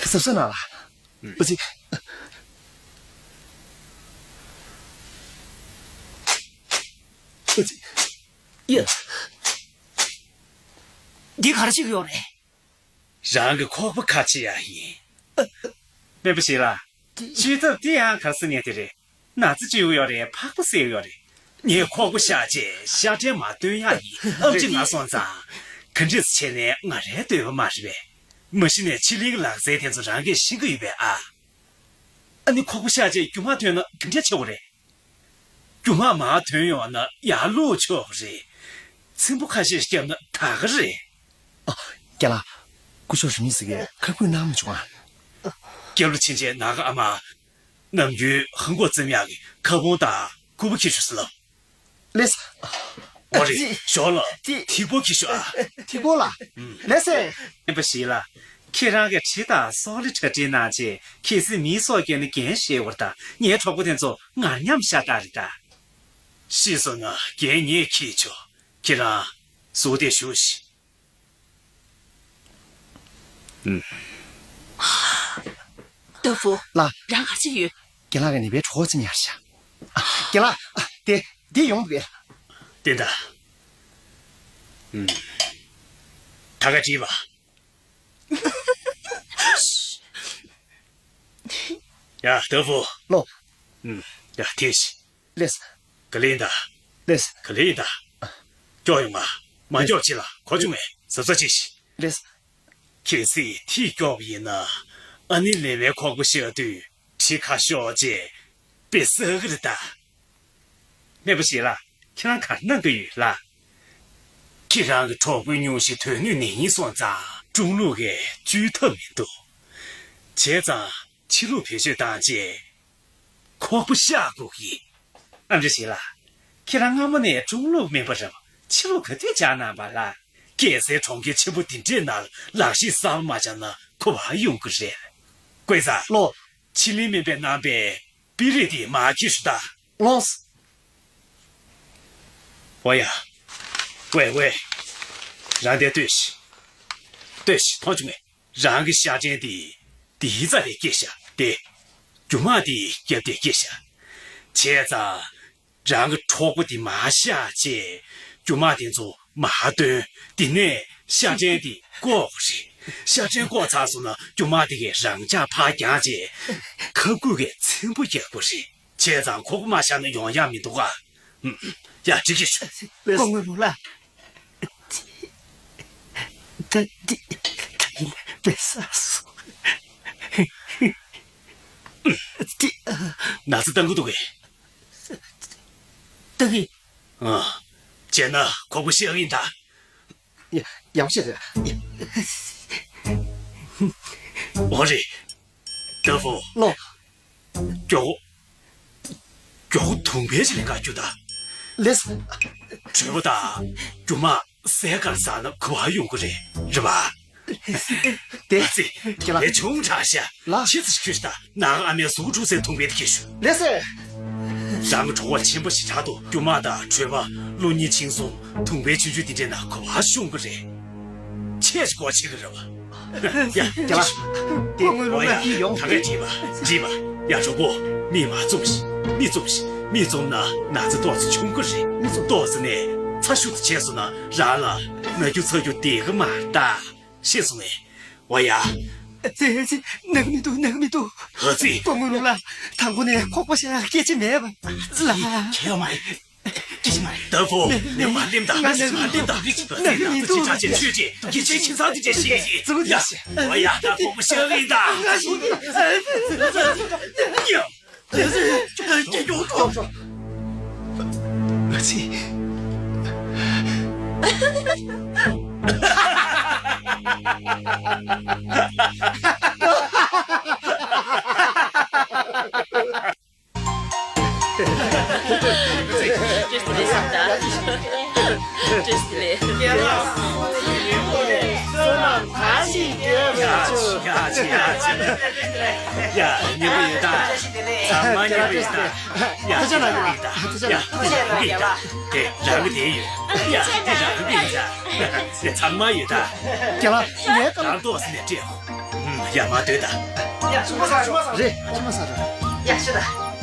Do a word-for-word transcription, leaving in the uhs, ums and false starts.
གཟབ་གཟབ་གནང་ལ། ཨུ་ཙི། ཨུ་ཙི། ཡ། འདི་ག་རེ་བྱེད་ཀྱི་ཡོད་རེད། རང་གི་ཁོག་པ་ཁ་ཕྱེ་ཡ་ཡིན། སྨན་པ་ཞིག་ལ། བཅོས་ཐབས་དེ་ཡང་ག་ས་ནས་དེ་རེད། ན་ཚ་བཅོས་ཡོད་རེད། ཕག་པ་བསད་ཡོད་རེད། ངས་ཁོག་པ་བཤགས་རྗེས་ཤ་ཁྲག་མར་བཏོན་ཡག་ཡིན། ཨམ་ཆི་ང་སོང་ཙང་། ག་འདྲས་བྱས་ནས་ང་རའི་འདོད་པ་མ་རེད་པས། མ་གཞི་ནས་ཕྱི་གླིང་གི་ལག་རྩལ་དེ་ཚོ་རང་གིས་ཤེས་ཀྱི་ཡོད་པས་ཨ། ཨ་ནི་ཁོག་པ་བཤགས་རྗེས་རྒྱུ་མ་ཐོན་ན་ག་འདྲས་ཆེ་བོ་རེད། རྒྱུ་མ་མར་ཐོན་ཡོང་ན་ཡར་བླུགས་ཆོག་གི་རེད། ཚེམ་བུ་ཁ་ཤས་ཤིག་བརྒྱབ་ན་དག་གི་རེད། ཨ། རྒན་ལགས། སྐུ་ཞབས་རིང་མིན་ཟེར་གྱི་ཁ་ཁུ་གནང་མི་བྱུང་ཨ། སྐྱབས་ལ་ཕྱིན་རྗེས་ནང་གི་ཨ་མ། ནམ་རྒྱུན་ཧང་གོ་བཙེམ་ཡག་གི་ཁ་བོང་དང་ཀུ་པ་ཁྱེར་ཤོག་ཟེར་ལབ། ལེས། འོ་རེད། ཞོར་ལ་ཐིག་པོ་ཁྱེར་ཤོག་ཨ། ཐིག་པོ་ལ། ལེས་སེ། སྨན་པ་ཞིག་ལ། ཁྱེད་རང་གི་གྲི་དང་སོག་ལེ་གྲ་སྒྲིག་གནང་རྗེས་གལ་སྲིད་མིའི་སྲོག་སྐྱོན་ན་འགན་བཞེས་དགོས་རེད་ད། ངའི་གྲོགས་པོ་དེ་ཚོ་ངར་མཉམ་ཤ་སྟག་རེད་ད། ཤི་སོང་ན་འགན་ངས་འཁྱེར་ཆོག་ཁྱེད་རང་ཟུར་དེ་བཞུགས་ཤིག་ཨུམ། ཏ་ཧྥུ། ལགས། རང་ག་ཅི་ཡོད། རྒན་ལགས་ཀྱིས་ནི་བའི་གྲོགས་ཅི་ཉར་ཤག་རྒན་ལགས། དེ་འདི་ཡོང་དགོས། བསྟན་ད། ཨུམ། ད་ག་བྲིས་པ། ཡ་ཏ་ཧྥུ། ལོ། ཨུམ། ཡ་དེ་ཤི། ལེས། ག་ལེ་ཡིན་ད། ལེས། ག་ལེ་ཡིན་ད། སྐྱོག་ཡོང་ང་། མ་སྐྱོག་ཅི་ལ་གོ་བྱུང་ངས་གཟབ་གཟབ་ཅི་ཤི། ལེས། གལ་སྲིད་ཐིག་སྐྱོག་པ་ཡིན་ན། ཨ་ནི་ལེ་མའི་ཁོག་པ་བཤགས་དུས་གྲི་ཁ་ཤོར་རྗེས་དཔེ་བསགས་གི་རེད་ད། སྨན་པ་ཞིག་ལ་ཁྱེད་རང་ག་རེ་གནང་གི་ཡོད་ལ། ཁྱེད་རང་གི་གྲོགས་པོའི་སྙུང་གཞི་དོན་སྣོད་ནད་ཡིན་སོང་ཙང་ཀྲུང་ལུགས་ཀྱིས་བཅོས་ཐབས་མི་འདུག་བྱས་ཙང་ཕྱི་ལུགས་བེད་སྤྱོད་བཏང་རྗེས། ཁོག་པ་བཤགས་དགོས་ཀྱི། ཨ་འདྲ་ཞིག་ལ། ཁྱེད་རང་སྔ་མོ་ནས་ཀྲུང་ལུགས་སྨན་པ་རེད་པ། ཕྱི་ལུགས་ག་དུས་སྦྱངས་གནང་བ་ལ། རྒྱལ་སའི་གྲོང་ཁྱེར་ཆེན་པོ་འདི་འདྲའི་ནང་ལག་ཤེས་གསར་པ་མ་སྦྱངས་ན་གོ་བ་ཡོང་གི་རེད། ཀུའེ་ཟ། ལོ། ཕྱི་གླིང་སྨན་པས་གནང་པའི་པི་རིགས་དེ་མར་ཁྱེར་ཤོག་ད། ལོས། ཝེ་ཡ། ཝེ་ཝེ། རང་དེ་ལྟོས་ཤིག་ལྟོས་ཤིག་མཐོང་བྱུང་ངས། རང་གི་ཤ་ཕྲན་དེ་དེའི་རྩ་ལས་སྐྱེས་ཤག་དེ། རྒྱུ་མ་དེ་རྒྱབ་དེ་སྐྱེས་ཤག་བྱས་ཙང་། རང་གི་གྲོགས་པོ་དེ་མར་བཤགས་བྱས། རྒྱུ་མ་དེ་ཚོ་མར་བཏོན། དེ་ནས་ཤ་ཕྲན་དེ་བཀོག་དགོས་རེད། ཤ་ཕྲན་བཀོག་ཚར་སོང་ན་རྒྱུ་མ་དེ་གས་རང་འཇགས་ཕར་བརྐྱངས་བྱས། ཁབ་སྐུད་ཀྱིས་ཚེམ་བུ་རྒྱག་དགོས་རེད། བྱས་ཙང་ཁོག་པ་མ་བཤགས་ན་ཡོང་ཡག་མི་འདུག་ག་ཡ་འགྲིག་གི་ཤོག་སྐུ་ངོ་ལོ་ལགས། ད་འདི་ད་ཡིན་པས་ས་སོ། འདི་ན་ཚ་བཏང་གི་འདུག་གས། བཏང་གི། ཨ། བྱས་ན་ཁོག་པ་བཤགས་ཡིན་ད། ཡ་ཡག་པོ་བཤད་རེད། འོ་རེད། ཏ་ཧྥུ། ལོ། མགྱོགས། མགྱོགས་དུང་བའི་ཅི་ལེན་ག་རྒྱུ་ད། ལེས། གྲོད་པ་དང་རྒྱུ་མ་སའི་ཁར་ཟགས་ན་གོ་བ་ཡོང་གི་རེད། རེད་པ། དེ་ཨ་ཙི། ཁྱེད་ལ་དེ་ཆུང་དྲགས་ཤག་ལ། ཕྱི་ཚེ་ཁྱོད་ད་ནང་ཨ་མའི་གཟུགས་འཁྲུག་སའི་དུང་བའི་དེ་ཁྱེར་ཤོག་ལེས་སེ། རང་གི་གྲོགས་པོ་ཆེན་པོ་ཞེ་དྲག་འདུག་རྒྱུ་མ་དང་གྲོད་པ། གློ་སྙིང་མཆིན་གསུམ། དུང་བའི་ཆུང་ཆུང་དེ་འདྲས་ན་གོ་བ་ཤོང་གི་རེད། ཁྱེད་ཀྱི་སྒོ་ཕྱེ་གི་རེད་པ། ཡ། ཁྱེད་ལ། དེ། ཨོ་ཡ། ད་ག་བྱེད་པ་བྱེད་པ། ཡ་གྲོགས་པོ། མིག་མར་བཙུམས་ཤིག་མིག་བཙུམས་ཤིག་མིག་བཙུམས་ན་ན་ཚ་ཏོག་ཙམ་ཆུང་གི་རེད། མིག་བཙུམས་ཏོག་ཙམ་ནས་ཚ་ཤུགས་ཆེ་སོང་ན་རང་ལ་ན་རྒྱུ་ཚ་རྒྱུ་བསྡད་གི་མ་རེད་ད། ཤེས་སོང་ངས། འོ་ཡ། ཨ་ཙི། ཨ་ཙི། ན་གི་མི་འདུག་ན་གི་མི་འདུག་ཨ་ཙི། སྐུ་ངོ་ལོ་ལགས། དང་པོ་ནས་ཁོག་པ་བཤགས་སྐད་ཆ་མེད་པ་ལ། ཁྱེད་མ་རེད། སྐད་ཆ་མ་རེད། ཏ་ཧྥུ། ནས་མ་ལེམ་ད། ང་ནས་མ་ལེམ་ད། ཨ་ཙི། ན་ཚ་ཅི་དྲག་ཅེས་ཆོས་ཅེས་སྐད་ཆའི་ཁྱིམ་ཚང་དེ་ཅེས་ཤེས་ཡིན། ཡ། འོ་ཡ། ད་ཁོག་པ་བཤགས་ཡིན་ད། ཡ། ཨ་ཙི། བཀྲ་ཤིས་བདེ་ལེགས། བཀྲ་ཤིས་བདེ་ལེགས། ཡ་ཡ་ཡ་ཡ། ཡ་སྙན་པོ་ཡོད་ད། ཚང་མ་སྙན་པོ་ཡོད་ད། ཡ་སྙན་པོ་ཡོད་ད། ཡ་སྙན་པོ་ཡོད་ད། དེ་རང་གི་དེ་ཡོད། ཡ་དེ་རང་གི་ཡོད་ད། ཚང་མ་ཡོད་ད། རྒན་ལགས་ངའི་བཀའ། རང་ཏོག་ཙམ་ནས་སྤྲད། ཧུམ། ཡ་མ་སྡོད་ད། ཡ་ཆུ་མ་ཟ་ཆུ་མ་ཟ། རེད་ཆུ་མ་ཟ་ར། ཡ་ཤི་ད།